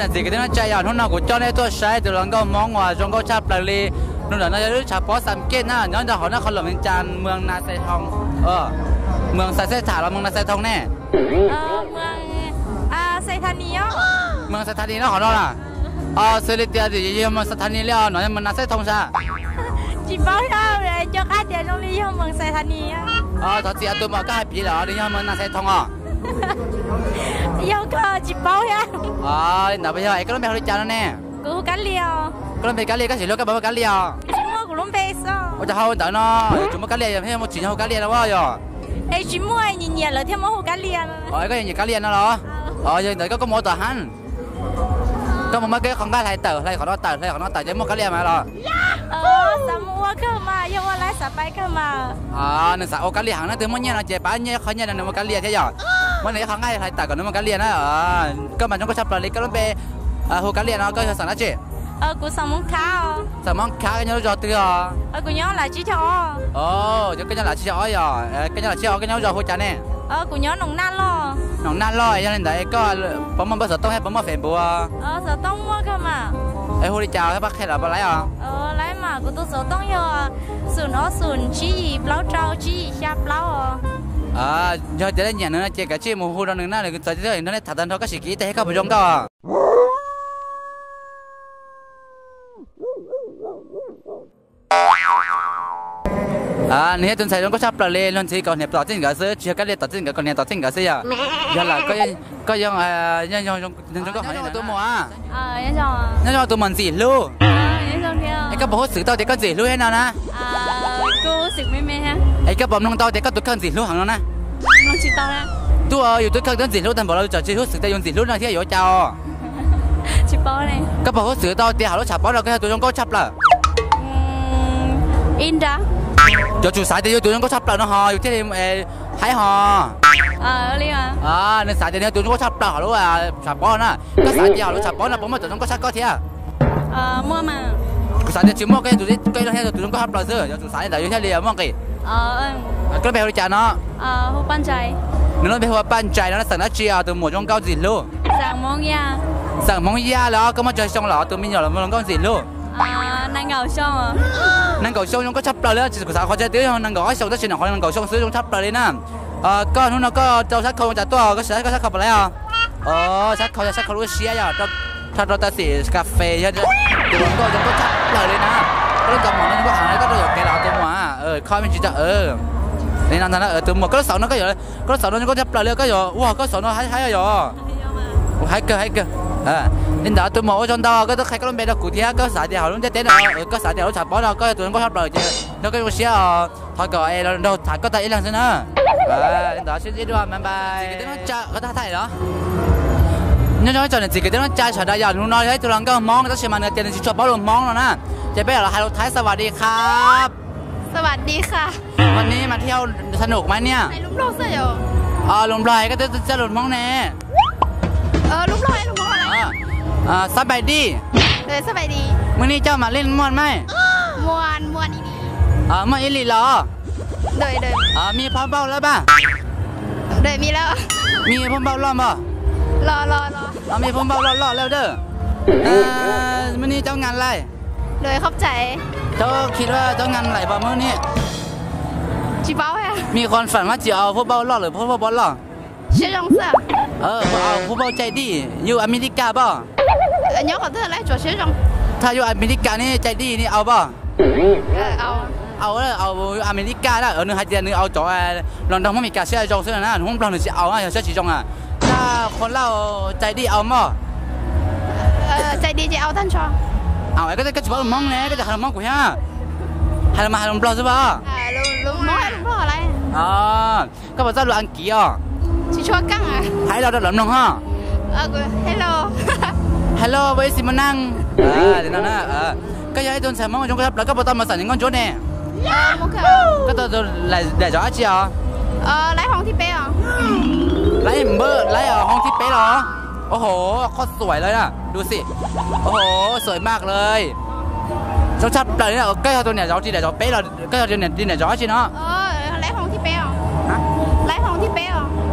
Txiv kwv tij neej tsa, yog hnub no kuv coj nej tuaj saib tus hluas nkauj Hmoob uas zoo nkauj tshaj plaws li. Tus ntawm no yog lub tshav pob Xam Kej na, nyob rau hauv nab qhov lom viv cas, moos Nas Xais Thoo, moos Xais Xej Tham los moos Nas Xais Thoo ne? Moos Xais Thas Nis no qhov no na. Xws li tias yog moos Xais Thas Nis li os, no yog moos Nas Xais Thoo sas? Tsis paub, cov qab tias zoo li yog moos Xais Thas Nis. Thov txim tus muam, koj hais piv lawm, nws yog moos Nas Xais Thoo os. Yog koj tsis paub thiab. Li ntawd yog es koj lub npe hu li cas no ne? Kuv hu Kab Lia. Koj lub npe Kab Lia, koj sim hlub koj puas muaj Kab Lia? Tsis muaj, kuv lub npe xwb. Ua cas ho ntawd no, yuav tsum muaj Kab Lia, yog muaj tsis yog hu Kab Lia no yog? Es tsis muaj, nyiam nyiam lawv thiaj muab hu Kab Lia no. Koj nyiam nyiam Kab Lia no los? Yog ntawd koj, koj mus ua tom hab, koj mus muab koj qhov nqaij hlais tawm, hlais qhov no tawm, hlais qhov no tawm ces muaj Kab Lia mas los? Xav mus ua kawg mas, yog ua lawv xav pab kawg mas. Nws xav ua Kab Lia heev na, twg muaj nyiaj no ces pab nyiaj qhov nyiaj no nws muaj Kab Lia thiab yog? Muab nws ib qhov nqaij hlais tawm kom nws muaj Kab Lia na. Koj mas zoo nkauj tshaj plaws li, koj lub npe hu Kab Lia no, koj yog xeem dab tsi? Kuv xeem Hmoob Khab. Xeem Hmoob Khab, koj nyob lub zos twg os? Kuv nyob Lam Tsib Caug Ob. Yog koj nyob Lam Tsib Caug Ob yog, koj nyob Lam Tsib Caug Ob, koj nyob lub zos hu cas ne? Kuv nyob Noom Naj Loj. Noom Naj Loj, yog li ntawd koj puas muaj npawb xov tooj thiab puas muaj Facebook? Xov tooj muaj kawg mas. Es hu li cas thiab, pab qhia los puas laib os? Laib mas, kuv tus xov tooj yog xoom ob xoom tsib yim plaub rau tsib yim xya plaub os. Yog tias nej nyiam nws no ces kav tsij mus hu rau nws na, nws txawv tiag, nrog nej tham tag nrho koj sim kiv ib teg thiab koj puas zoo nkauj. Nws yog tus ntxhais zoo nkauj tshaj plaws li, luag ntxhi kaus hniav tom txij nkawd xwb, tsis yog Kab Lia tom txij nkawd, kaus hniav tom txij nkawd xwb yog. Yog lawm, koj yeej zoo nkauj heev. Nyob zoo tus muam, nyob zoo tus muam ntxim hlub. Es koj puas huj xwm tau tias koj ntxim hlub thiab no na? Es koj puas mloog tau tias koj tus kheej ntxim hlub heev no na? Tub, yus tus kheej twb ntxim hlub tag npaum los tsam tsis huj xwm tias yus ntxim hlub no thiab yuav ua cas os? Koj puas huj xwm tau tias hauv lub tshav pob no koj yog tus zoo nkauj tshaj plaws? Yuav tsum xav tias yus tus zoo nkauj tshaj plaws no ho yus thiaj li haib ho. Nws xav tias nws yog tus zoo nkauj tshaj plaws hauv lub tshav pob na. Koj xav tias hauv lub tshav pob no puas muaj tus zoo nkauj tshaj koj thiab? Kuv xav tias tsis muaj, koj yog tus, koj yog tus zoo nkauj tshaj plaws xwb, yuav tsum xav li ntawd yus thiaj li muaj nqis. Koj lub npe hu li cas no? Nws lub npe hu ua Paj Ntsais no, xeem dab tsi os tus muam zoo nkauj ntxim hlub? Xeem Hmoob Yaj los, koj muaj tsawg xyoo los tus me nyuam los zoo nkauj ntxim hlub? Nees nkaum xyoo zoo nkauj tshaj plaws li, tsis kuv xav qhov tseeb twb yog nees nkaum ob xyoo tab sis no qhov nees nkaum xyoo xwb zoo tshaj plaws li na. Koj hnub no koj rau sab khau cas tuaj, koj sab, koj sab khau puas laib os? Sab khau yog sab khau lub siab yog, rau rau tau xim kas fes yog tus hluas nkauj zoo nkauj tshaj plaws li na. Koj lub kaus mom no zoo nkauj heev, koj rau yuam kev los tus muam, kho me ntsis rau. Li no ntag na tus muam, koj lub xauv no, koj lub xauv no zoo nkauj tshaj plaws li, koj yuav ua koj xauv no haib haib yog. Haib kawg, haib kawg. Li ntawd tus muam ua tsaug ntau, koj twb qhia koj lub npe rau kuv thiab, koj xav tias hauv lub ntiaj teb no, koj xav tias hauv lub tshav pob no koj yog tus zoo nkauj tshaj plaws ces nrog koj zoo siab os, thov kom es los nrog tham koj tag ib leeg xwb na. Li ntawd sib ntsib dua, bye bye. Koj tau thaij los? Nyob zoo ib tsoom niam txiv kwv tij neej tsa sawv daws, yog hnub no yog ib tug hluas nkauj Hmoob tab sis mas nws tias nws tsis tshua paub lus Hmoob no na, ces peb los hais lus Thaib สวัสดีครับ วันนี้มาเที่ยวสนุกไหมเนี่ย lus Nplog, koj twb txawj lus Hmoob ne. Sab npais dij, mwg nej coj mam li muaj maij, muaj ib li los, mi phauj npauj loj pab, mi phauj npauj loj npog, mi phauj npauj loj loj lawm dawb, mwg nej cov ngas lais, cov khi lua cov ngas lais pom mwg nej, mi qhov fam mas tsis aus phauj npauj loj lawm phauj npauj loj, phauj npauj cai dij yus Amelikas pom, thaj yus Amelikas ne cai dij ne aus pom, aus, aus Amelikas na, nws hais tias nws aus cov los nrog Hmoob Meskas siab zoo xwb na, Hmoob Nplog nws tsis aus na, yog siab tsis zoo na. Thaj Qhua Lauj cai dij aus mog. Au, koj tsis paub lus Hmoob ne, koj tsis hais lus Hmoob kuv thiab. Hais lus mas hais lus Nplog xwb pom. Koj puas txawj lus Askiv os? Hais los rau lawv mloog ho. Hello, where is Manav? Koj yog ib tug ntxhais Hmoob zoo nkauj tshaj plaws, koj puas tau mus xam nees nkauj ntsuab ne? Koj tau daim zov dab tsi os? Laib npawb, laib hoob thib peb los? Oho, qhov xuaim lawm na, du xim. Oho, xuaim maj lawm. Zoo tshaj plaws li na, koj yog tus niam zauv ris daim zov peb los koj yog tus niam ris daim zov dab tsi no?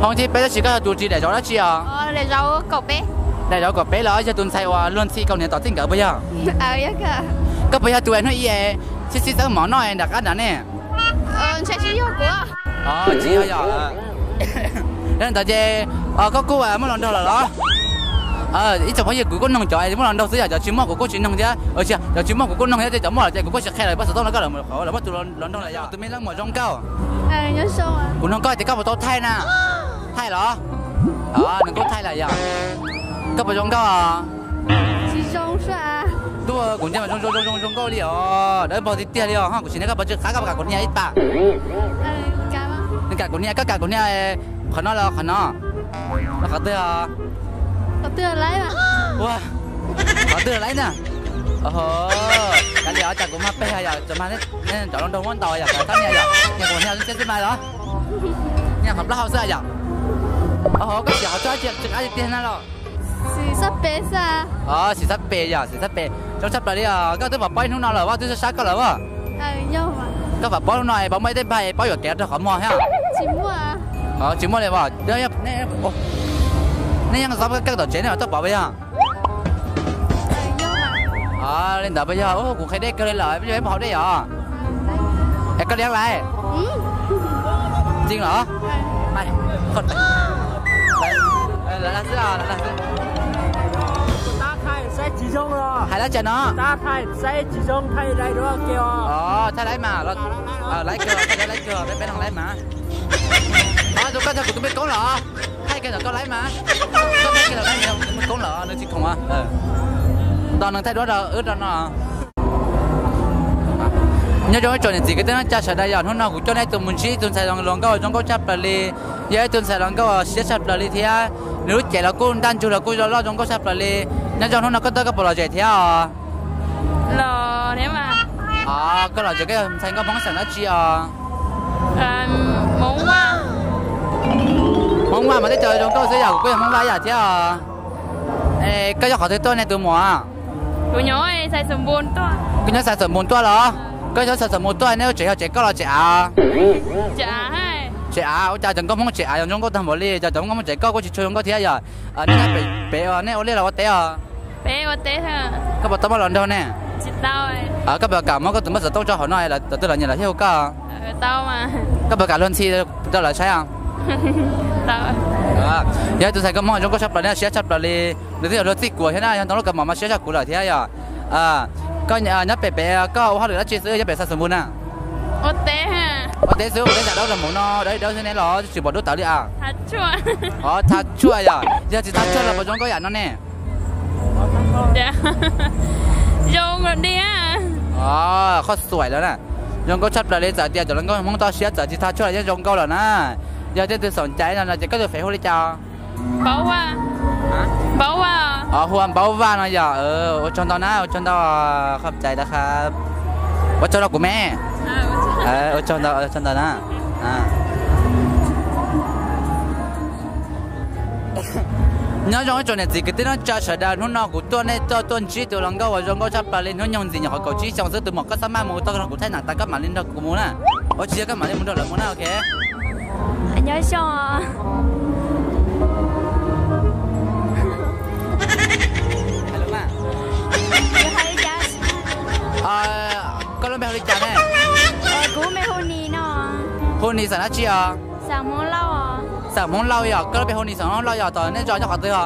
Hoob thib peb tab sis koj yog tus ris daim zov dab tsi os? Daim zov kaum peb los yog tus ntxhais uas luag ntxhi kaus hniav tom txij nkawm puas yog? Koj puas yog tus hnub ib sib sib txeeb mov noj nram qab nrad ne? Tsis yog yom. Yog li ntawd ces koj kuj muaj hluas nraug lawm los? Ib tsoom phooj ywg kuv kuj noog cov muaj hluas nraug xwb yom, cov tsis muaj kuv kuj tsis noog thiab. Cov tsis muaj kuv kuj noog thiab, ces cov muaj lawm ces kuv kuj tsis qhia lawm, puas xov tooj rau koj lawm, muaj tus hluas nraug lawm yom. Tus me leej muam zoo nkauj. Kuv noog koj tias koj puas tau thaij na? Thaij los? Nws kuj thaij lawm yom. Koj puas zoo nkauj? Tub, kuv ntsia mas zoo zoo zoo zoo nkauj li os, dawb paug tiag tiag li os. Kuv sim neb koj puas tsw qab, koj puas kam kuv hnia ib pas? Nws kam kuv hnia, koj kam kuv hnia qhov no los qhov no? Los qhov twg? Ua, qhov twg laib na? Kav liam, cas kuv mag peg yom, txawm mag nej cov hluas nraug muab ntaus yom, txhob hnia yom, hnia kuv hnia lub txiab xwb mas los. Hnia qhov plaub hau xwb yom. Koj siav qhov txoj tsw qab tiag tiag na los? Xim xab pes yom, xim xab pes. Zoo tshaj plaws li os, koj twb pom paub ib hnub no lawm, Vaj twb sab sab koj lawm as. Koj pom paub hnub no es puas muaj ib teg npag es paub yuam kev rau qhov muag thiab? Tsis muaj li as. Nej yeej xob kawg tom tsev nej mam tuaj pom puas yog? Li ntawd puas yog? Kuv qhia deb kawg li lawm, peb yuav ib hau dej yom. Es koj liab lais? Tsis los? Hais dab tsi no? Thaij laib mas, laib kawg, peb peb no laib mas. Tus koj txog kuv tus me koob los, thaij kiag ntawm koj laib mas. Koj thaij kiag ntawm koj tus me koob los nws tsis khoom. Nto nws thaij duab rau wb rau no. Nyob zoo ib tsoom niam txiv kwv tij neej tsa sawv daws yom, hnub no kuv coj nej tus mus ntsib ib tug ntxhais hluas nkauj zoo nkauj tshaj plaws li, yog ib tug ntxhais hluas nkauj siab tshaj plaws li thiab. Nws lub cev los kuj ntaj ntsug los kuj zoo loj zoo nkauj tshaj plaws li. Nyob zoo hnub no koj tuaj koj puas lom zem thiab os? Koj lom zem koj yog ntxhais nkauj Hmoob xeem dab tsi os? Hmoob Vaj mas teb chaws zoo nkauj xwb yom, kuv kuj yog Hmoob Vaj yam thiab os. Koj nyob qhov twg tuaj nej tus muam? Kuv nyob Xais Xaum Mus tuaj los? Koj nyob Xais Xaum Mus tuaj, nej lub tsev yog tsev koj los tsev av? Tsev av, ua cas cov nkauj Hmoob tsev av yog zoo nkauj tag npaum li, cov nkauj Hmoob tsev koj kuj tsis tshua zoo nkauj thiab yom. Nej nyob pem, nej ua liaj los ua teb os? Koj puas tau muaj hluas nraug ne? Koj puas kam muab koj tus npawb xov tooj tso hauv no, lawv twg los nyiam los thiaj hu koj? Koj puas kam luag ntxhi rau lawv saib os? Yog tus ntxhais koj Hmoob zoo nkauj tshaj plaws li, siab tshaj plaws li. Nws twb yog luag txij kuv thiab na, yog ntoo lub kaus mom mas siab tshaj kuv lawm thiab yom. Koj nyob pem pem, koj ua hauj lwm dab tsi xwb nyob pem Xais Xaum Mus na? Ua teb xwb, ua teb, dawb los mus no, dawb dawb xwb ne los tsis pom dub tawv li as? Thab tshuaj yom, yog tsis thab tshuaj los puas zoo nkauj yam no ne? Qhov xuaim lawm na, zoo nkauj tshaj plaws li, txawm tias cov hluas nkauj Hmoob toj siab txawm tsis thab tshuaj los yeej zoo nkauj lawm na. Yog tej tug xoom cai no ces koj tus fev hu li cas? Hu ua Npaub Vaj no yom. Ua tsaug ntau na, ua tsaug ntau, qhov cai dab qha. Ua tsaug rau kuv me. Ua tsaug ntau, ua tsaug ntau na. Nyob zoo ib tsoom niam txiv kwv tij neej tsa sawv daws, hnub no kuv tuaj nej tuaj tuaj ntsib tus hluas nkauj uas zoo nkauj tshaj plaws li, hnub nyoog ntxim nyuam qhuav kaum tsib xyoos xwb, tus muam koj txhob maj mus, tau nrog kuv thaij nam tas koj mam li nrog kuv mus na. Ua tsis yog koj mam li mus nrog lawv mus na, ok. Nyob zoo. Koj lub npe hu li cas ne? Kuv me hu Nis no. Hu Nis xeem dab tsi os? Xeem Hmoob Lauj. Xeem Hmoob Lauj yog, koj lub npe hu Nis xeem Hmoob Lauj yog, tom nej zos nyob qhov twg os?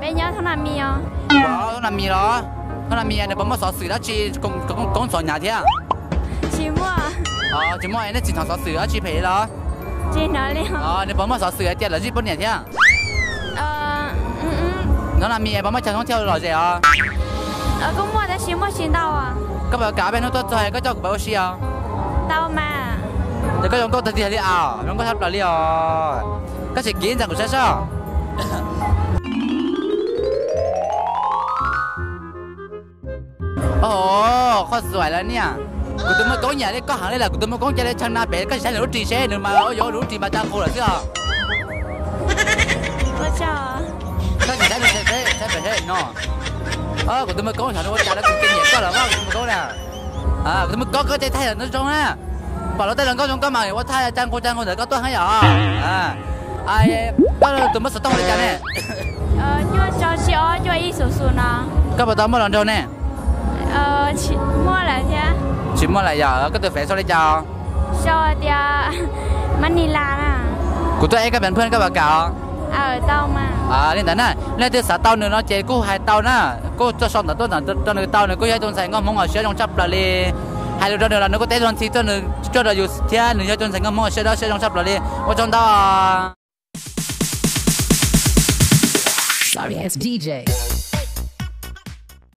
Peb nyob Thoob Nas Mis os. Thoob Nas Mis los? Thoob Nas Mis nws puas muaj xov xwm dab tsi koob ntxhov hnyav thiab? Tsis muaj. Tsis muaj, nej tsis hnov xov xwm dab tsi phem los? Tsis hnov li. Nws puas muaj xov xwm hais tias lawv zij poj niam thiab? Thoob Nas Mis puas muaj chaw Hmoob thiaj lom zem os? Kuj muaj tab sis muaj tsis ntau. Koj puas kam peb hnub tuaj txog koj coj kuv pab ua si os? Tau mas. Ces koj zoo nkauj tiag tiag li as, zoo nkauj tshaj plaws li os. Koj tsis kiv ntxeev kuv saib soj. Qhov xuaim lawm niam. Kuv tus muaj koob nyiam li koj heev li lawm, kuv tus muaj koob cia li tshee na pem, koj tsis saib nws lub ris seb, nws mas ua yuav nws lub ris mas tsa qus lawm xwb os. Koj tsis saib nws, saib pem seb no. Kuv tus muaj koob xyov nws ua cas lawm, kuv cia nyiam koj lawm mas kuv tus muaj koob na. Kuv tus muaj koob koj cia thaij ntawm no zoo na. Pom luag tej hluas nkauj zoo nkauj mas ua thaij tsa qus tsa qus ntawm koj tuaj heev yom. Koj tus npawb xov tooj li cas ne? Tsis ob cuaj ib xus xus no. Koj puas tau muaj hluas nraug ne? Muaj lawm thiab. Tsis muaj lawm yog koj tus fev sau li cas? Sau tias Manila na. Kuv tuaj eb koj pem phwj koj puas kam os? Tau mas. Li ntawd na, leej twg xav tau nws no ces kuj hais tau na, kuj tuaj sau ntawv tuaj ntawm rau nws tau, nws kuj yog ib tug ntxhais nkauj Hmoob uas siab zoo tshaj plaws li. Hais lus rau nws los nws kuj teb luag ntxhi tuaj, nws tuaj rau yus thiab, nws yog ib tug ntxhais nkauj Hmoob uas siab dawb siab zoo tshaj plaws li. Ua tsaug ntau. Sorry ass D J.